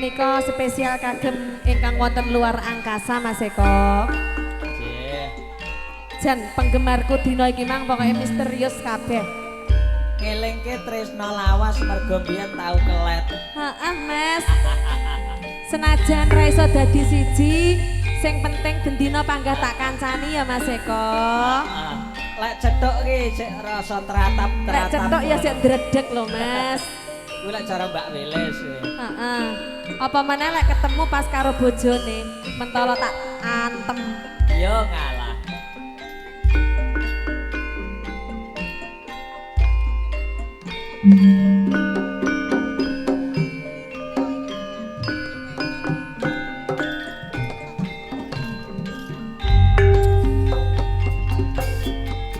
Menika spesial kagem ingkang wonten luar angkasa Mas Eko. Nggih. Jan penggemarku dina iki mang pokoke misterius kabeh. Ngelingke tresna lawas mergo biyen tau kelet. Heeh, Mas. Senajan ra iso dadi siji, sing penting bendina panggah tak kancani ya Mas Eko. Heeh. Lek cethuk ki sik rasa tratap-tratap. Lek cethuk ya sik ndredeg lho, Mas. Kuwi lek cara Mbak Wilis. Heeh. Apa meneh lek ketemu pas karo bojone, mentolo tak antem. Yo ngalah.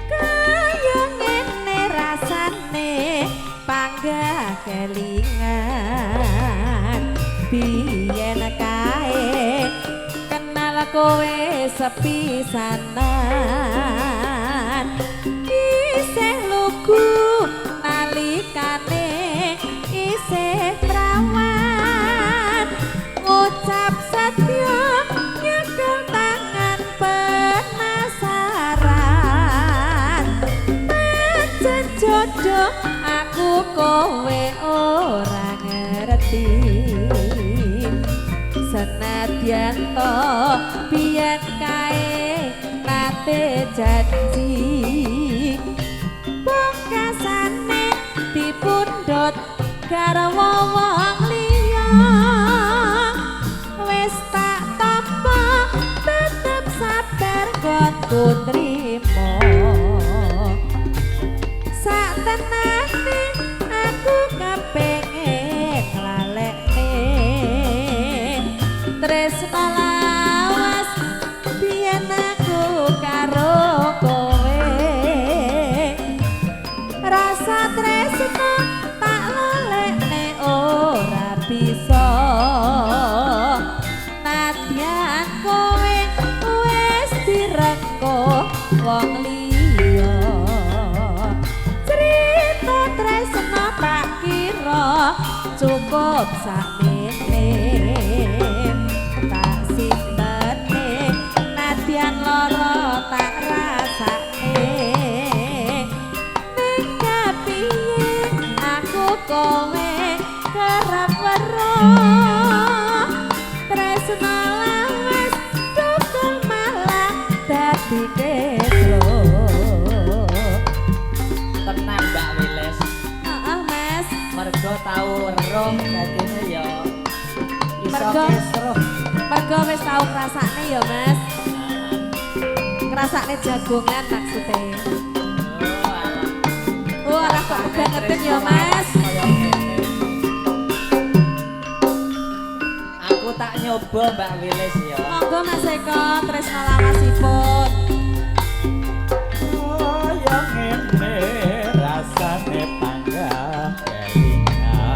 Kaya ngene rasane panggah kelingan biyen kae kenal kowe sepisanan isih lugu nalikane isih prawan ngucap setya nyekel tangan penasaran pancen jodoh aku kowe ora ngerti senadyan to biyen kae nate janji pungkasane dipundhut garwa wong liya wis tak tampa tetep sabar nggonku trimo sak tenane aku kepengin nglalekne tresna lawas biyen aku karo kowe rasa tresna tak lalekne ora bisa nadyan kowe wis direngkuh wong liya cerita tresna tak kira cukup sakmene tak simpene nadyan lara tak rasane ning kepiye aku kowe kerep weruh tresna lawas tukul malah dadi kesro. Tenang Mbak Wilis. Heeh, Mas. Mergo tau weruh dadine ya iso kesruh. Mergo wis tau ngrasakne ya, Mas. Ngrasakne jagongan maksude. Oh, alah. Oh, alah kok kebangetan ya, Mas. Kaya ngene. Aku tak nyoba Mbak Wilis ya. Monggo Mas Eko tresna lawasipun. Kaya ngene rasane panggah kelingan.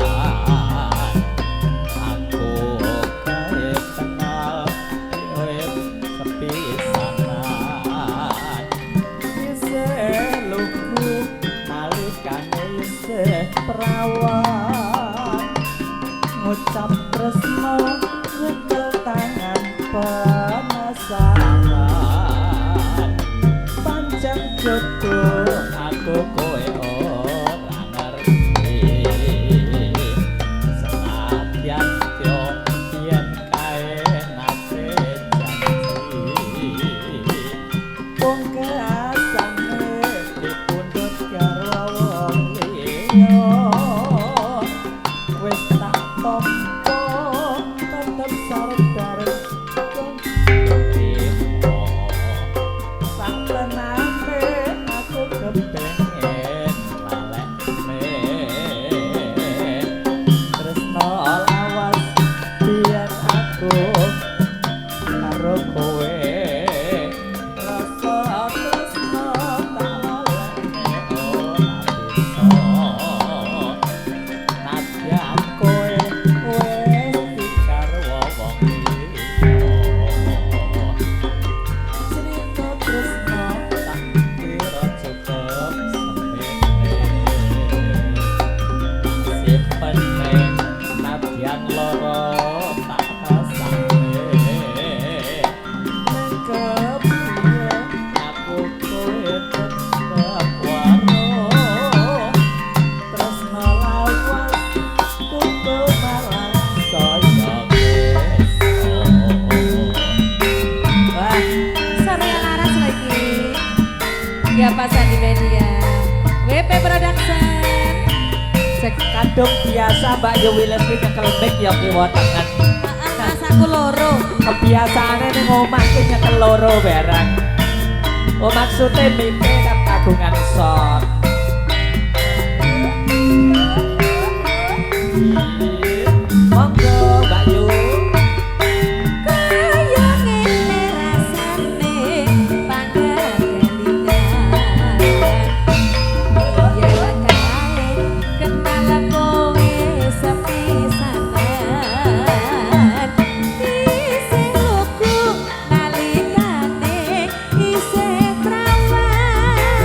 Aku kae kenal kowe sepisanan. Isih lugu nalikane isih prawan. Ngucap tresna nyekel tangan penasaran. Pancen jodoh aku kowe ora ngerti. Senadyan yo yen kae nate janji. Pungkasane dipundhut karo wong liya. Wis tak tampa tetep sadar trimo. Sak tenane aku kepengin Bapak Sandi Media. WP Production. Cek. Kadung biasa Mbak Yu Wiles ki nyekel mic ya kiwa tengen. Heeh, Mas, aku loro. Kebiasaane ning omah ki nyekel loro barang. Oh, maksudnya mike kan kagungan son. Monggo, Mbak Yu. Kaya ngene rasane panggah kelingan. Ya kae kenal kowe sepisanan. Isih lugu nalikane isih prawan.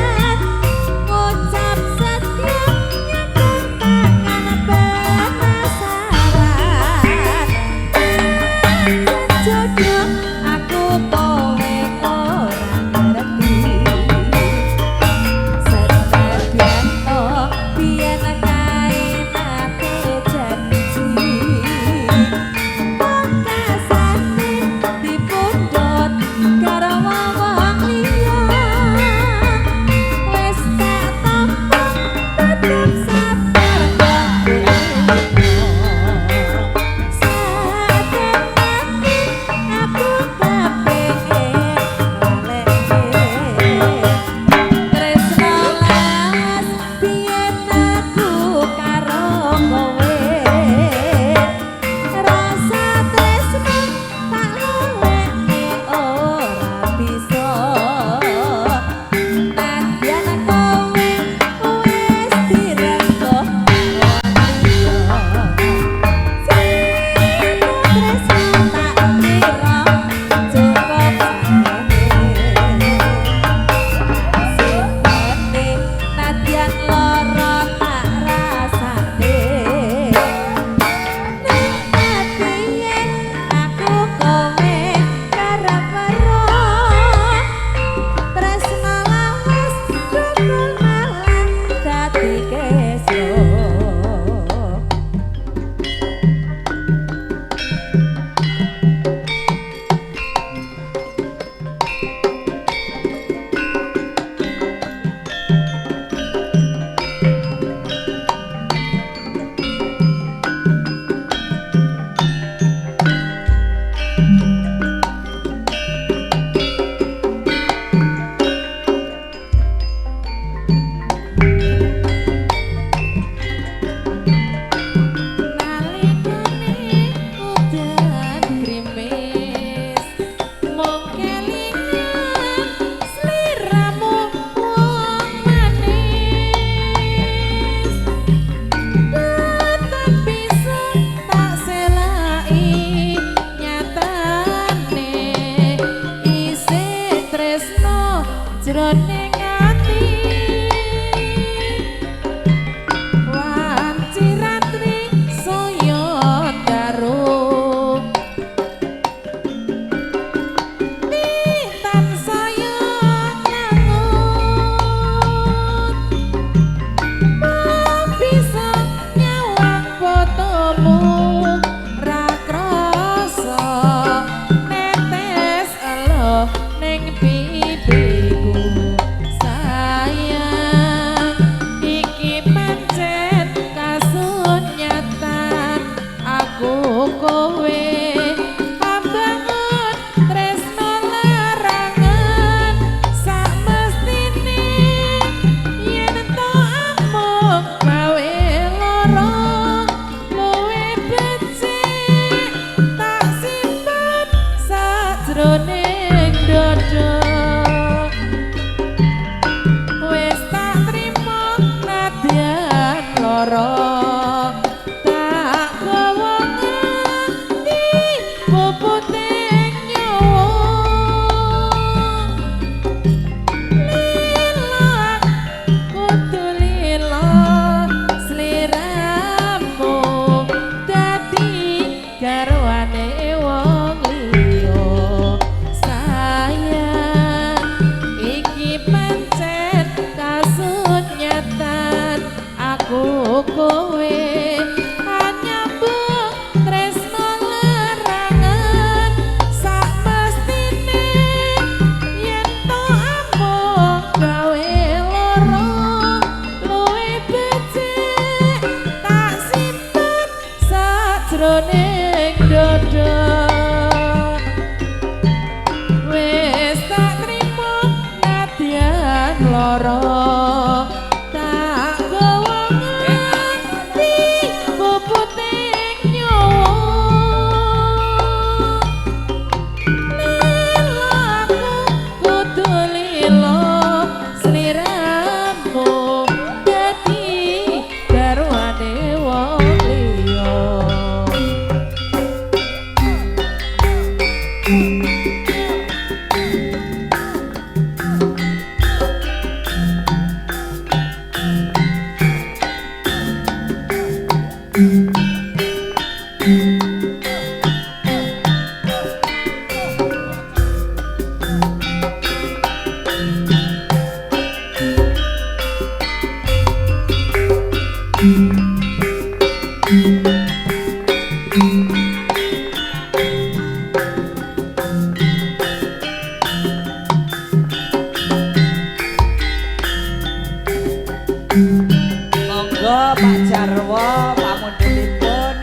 Monggo Pak Jarwo pamundhutipun.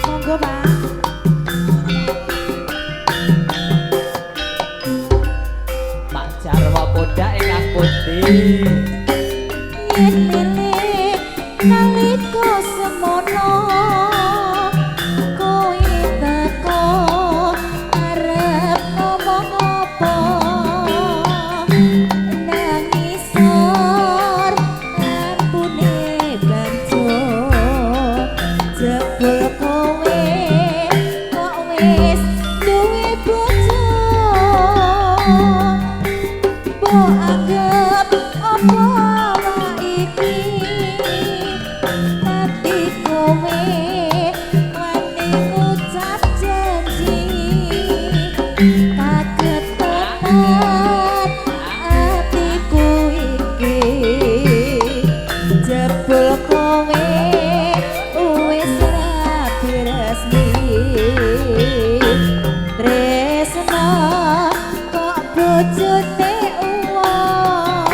Monggo Pak. Pak Jarwo Pondak ingkang pundi? Yen lele nalika semono kowe teko arep ngomong apa nang isor ampune banjur jebul kowe kok wis duwe bojo mbok anggap apa awak iki tapi kowe wani ngucap janji kaget tenan atiku iki jebul kowe wis rabi resmi tresno kok bojone uwong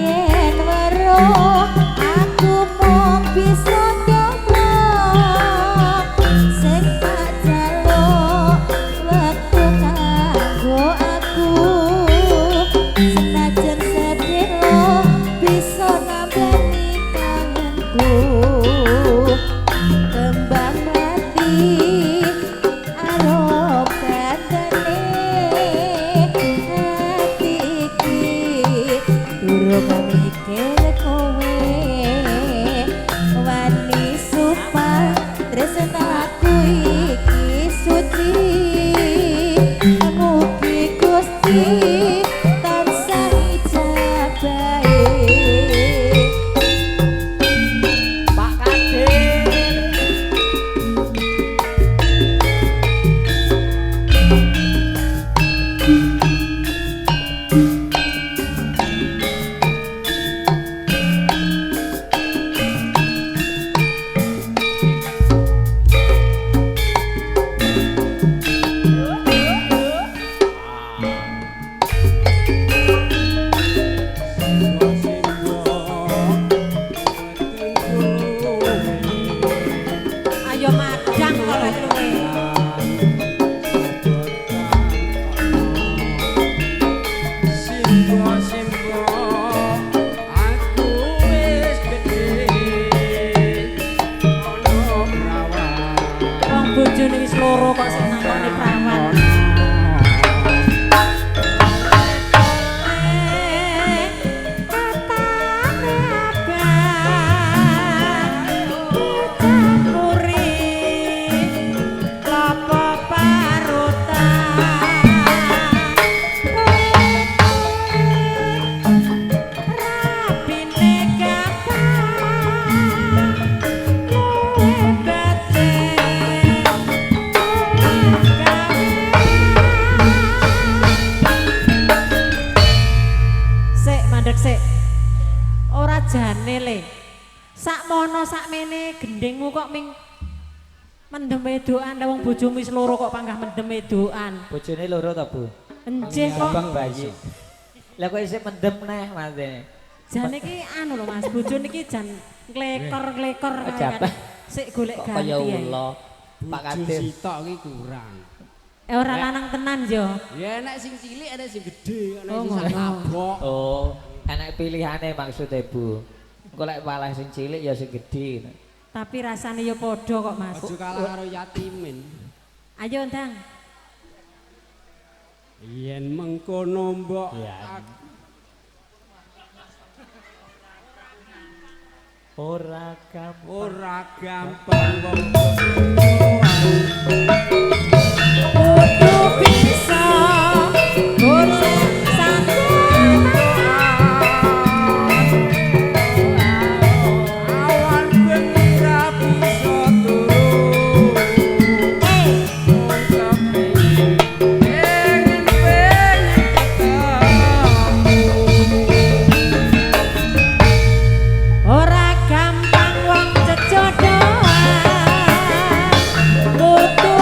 yen weruh aku mung bisa goblok sing tak jaluk wektu kanggo aku senajan sedih bisa nambani kangenku kembang mati arum kandhane ati iki durung mikir kowe wani sumpah tresnaku iki suci mugi Gusti tansah ijabahe. Pak Kadir. Ayo madang kok lek luwe. Simbo-simbo aku wis gedhe ana prawan. Wong bojone wis loro kok sing nangkone prawan. Katane abang dicampuri klopo parutan rabine gampang luwe batin. Sik mandek sik. Ora jane le. Sakmono sakmene gendhingmu kok ming mendem wedokan lah wong bojomu wis loro kok panggah mendem wedokan. Bojone loro ta, Bu? Enjih kok. Abang bayi. Lah kok isih mendem neh Mas. Jane iki anu lho Mas, bojone iki jan nglekor-nglekor kae kan. Jabat. Sik golek Kok kaya ganti. Ae. ula. Pak Bojo Kadir. sitok iki kurang. Eh ora lanang tenan yo. Ya enek sing cilik, enek sing gedhe, enek Oh, sing sak ngono. labok. Oh, enek pilihane maksude, Bu. Engko lek malah sing cilik ya sing gedhe. Tapi rasane yo padha kok Mas. Aja kalah karo yatimin. Ayo ndang. Yen mengkono mbok Ya. aku Ora gampang. ora gampang wong Kudu bisa golek santapan. Awan bengi ra bisa turu. Eh, Pengen pengen ketemu. Ora gampang wong cecodoan. Kudu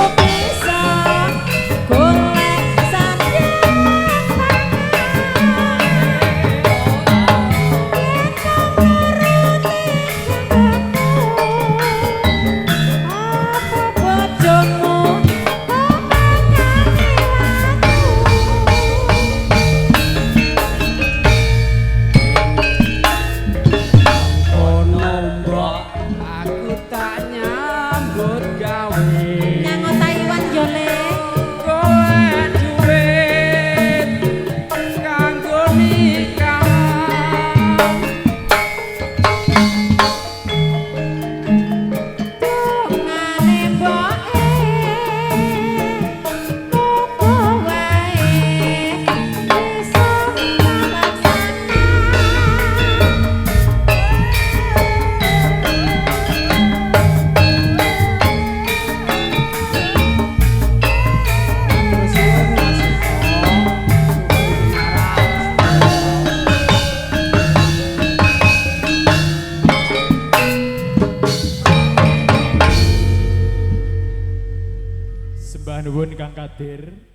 Sembah nuwun Kang Kadir.